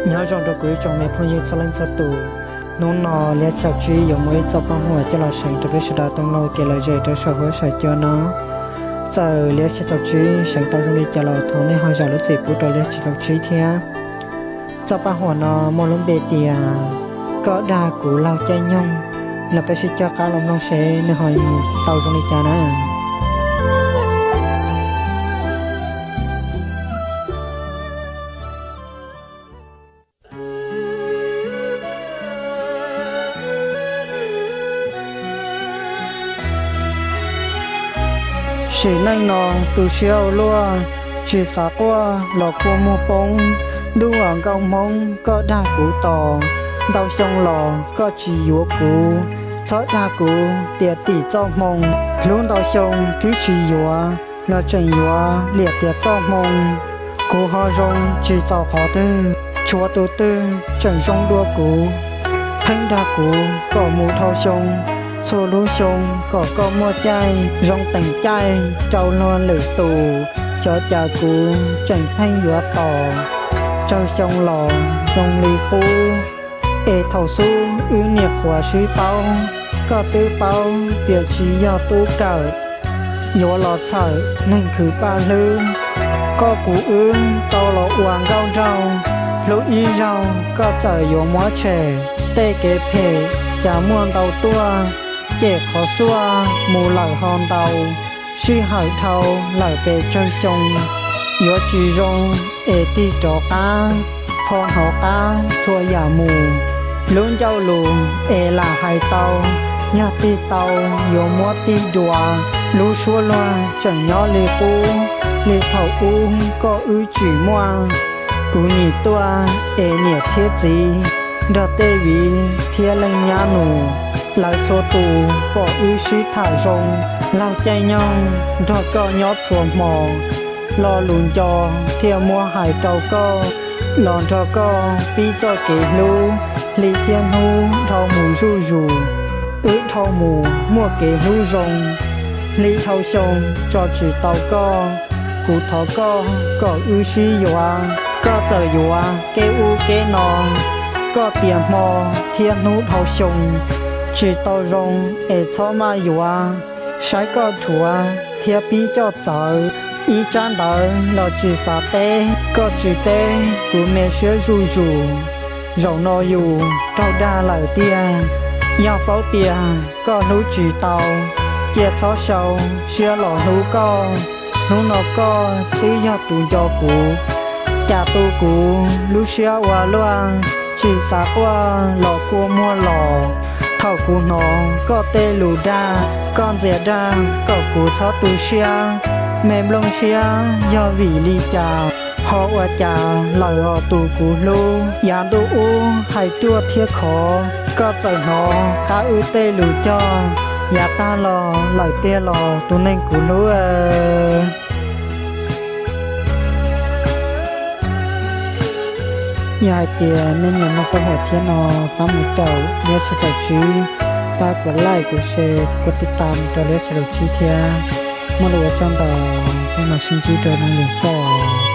Nyob zoo rau kuv ib tsoom me phooj ywg txhua leej txhua tus. Hnub no Liab Tsis Txaus Tsib yuav muaj ib txoj paj huam coj los seev rau peb sawv daws tau mloog ua ke los zem rau saum huab saum cua no. Txawm Liab Tsis Txaus Tsib seev tau zoo li cas los thov nej ho zam lub txim pub rau Liab Tsis Txaus Tsib thiab. Txoj paj huam no muaj lub npe tias Koj Dag Kuv Laug Caij Nyoog, los peb sib coj qab los mloog seb nws ho tau zoo li cas na. Sim neej no tu siab ua luaj, tsis xav quaj los kua muag poob. Ntuj aw nkauj Hmoob koj dag kuv tos, ntau xyoo los koj tsis yuav kuv. Txhob dag kuv tias tim txoj hmoo, hlub ntau xyoo twb tsis yuav, los tseem yuav liam tias txoj hmoo. Kuv ho zoo tsis txaus qhov twg, tshuav tus twg tseem zoo dua kuv. Pheej dag kuv kom mus dhau xyoo, txhua lub xyoo kom koj muaj caij zoo teem caij rau luag lwm tus. Xyov cas kuv tseem pheej yuav tos, tsawg xyoo los zoo li qub. Es thaum xub wb niam qhuav sib paub, koj twb paub tias tsis yog tub kawm, yuav los txhawm neeg khwv paj hlwb. Koj kuv wb tau los ua nkauj nraug, hlub ib zaug koj txawm yuav muab tshem. Tej kev phem cas muaj ntau tuaj, cem qhov xuaj mus lawm ho ntau. Sij hawm dhau lawm pes tsawg xyoo, yuav tsis zoo es tig rov qab, ho hnov qab txhua yam mus. Lub ncauj lus es lam hais tau, yog tig tau yuav muab tig dua. Lub suab luag tseem nyob li qub, li thaum ub koj wb tsim muaj. Kuv nim tuaj es niam thiab txiv nrog tej viv thiab leej nyab nus, lawv txhua tus pom wb sib tham zoo. Laug Caij Nyoog nrog koj nyob txhua hmo, lo lus nco thiaj muab hais rau koj, los nrog koj pib txoj kev hlub. Hli thiab hnub dhau mus zuj zus, wb dhau mus muaj kev hlub zoo. Hli dhau xyoo tso tsis tau koj, kuv thov koj kom wb sib yuav. Koj txawm yuav kev ub kev no, koj tias hmo thiab hnub dhau xyoo tsis tau zoo es txhob maj yuav. Saib koj dhuav thiab pib coj txawv, ib tsab ntawv los tsis xav teb. Koj tsis teb kuv me siab zuj zus, zaum no yus raug dag lawm tiag. Yog paub tias koj hlub tsis tau, cia txhob sau siab los hlub koj. Hnub no koj twb yog tus nco kuv, cas tu kuv lub siab ua luaj, tsis xav quaj los kua muag los. Thaum kuv hnov koj tej lus dag, koj ntxias dag kom kuv txhob tu siab. Me nplooj siab yog vim li cas, ho ua cas lawm os tus kuv hlub. Yav ntuj ub hais ruaj thiab khov, koj txawm hnov qab wb tej lus cog. Yav tag los lawm tiag los tus neeg kuv hlub. Yog hais tias nej nyiam mloog paj huam thiab no, pab mus caum Liab Tsis Txaus Tsib, pab kuv like, kuv share, kuv tiv tam rau Liab Tsis Txaus Tsib thiab. Muaj lus ua tsaug ntau, peb mam sib ntsib rau lwm txoj.